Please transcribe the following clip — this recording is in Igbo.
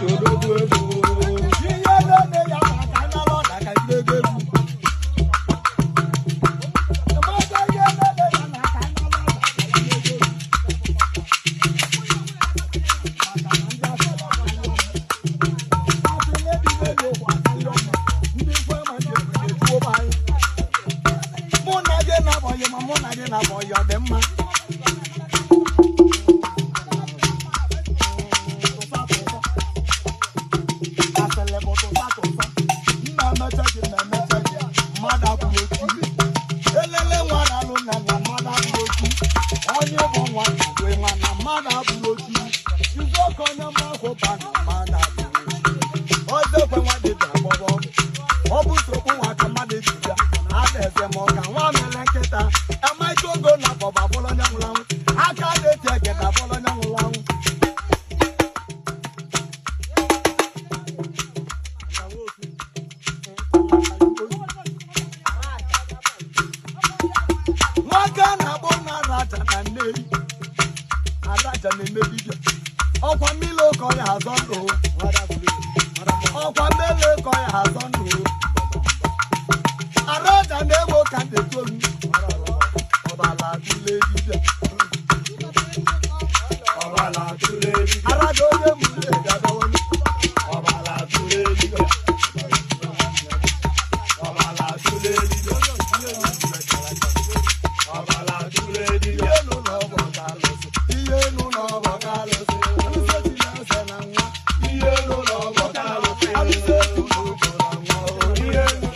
Odogwu ego. Ihe na-eme ya maka nala ọda ka ndị ego egwu. Maka ihe na-eme ya maka nala ọda ka ndị ego egwu. Maka na ndị asịrị akarịa ọnụ. Asịrị ebi n'elu ụwa akarịa ọnụ. Ndị ikwe ma ndị ekwe na-ejuo be anyị. Mụ na gị na-abọghị ma mụ na gị na-abọghị ọ dị mma. Tụsa tụsa. Asịrị bụ tụsa tụsa. Nna emecha gị nna emecha gị. Mmadụ abụghị otu. Elele nwa na-alụ nna na mmadụ abụghị otu. Onye bụ nwa na-agụ nwa na mmadụ abụghị otu. Izu ọkụ onye mmakụ ba na mmadụ abụghị otu. Ọzọkwe nwa dibịa gbọgbọ. Ọ bụ nsogbu nwa ka mmadụ ji bịa. Adaeze ma ọ ka nwa mere nkịta. Amaghị ogo na bọba bụrụ onye nwụrụ anwụ. Aka na-eti eke na bụrụ onye nwụrụ anwụ. Nwoke a na-akpọ na araja na Nnewi. Araja na-eme dibịa. Ọkwa mmiri ụkọ ya azọ ndụ. Ọkwa mmiri ụkọ ya azọ ndụ. Araja na-egbo ka ndị tolu. Ọbala tule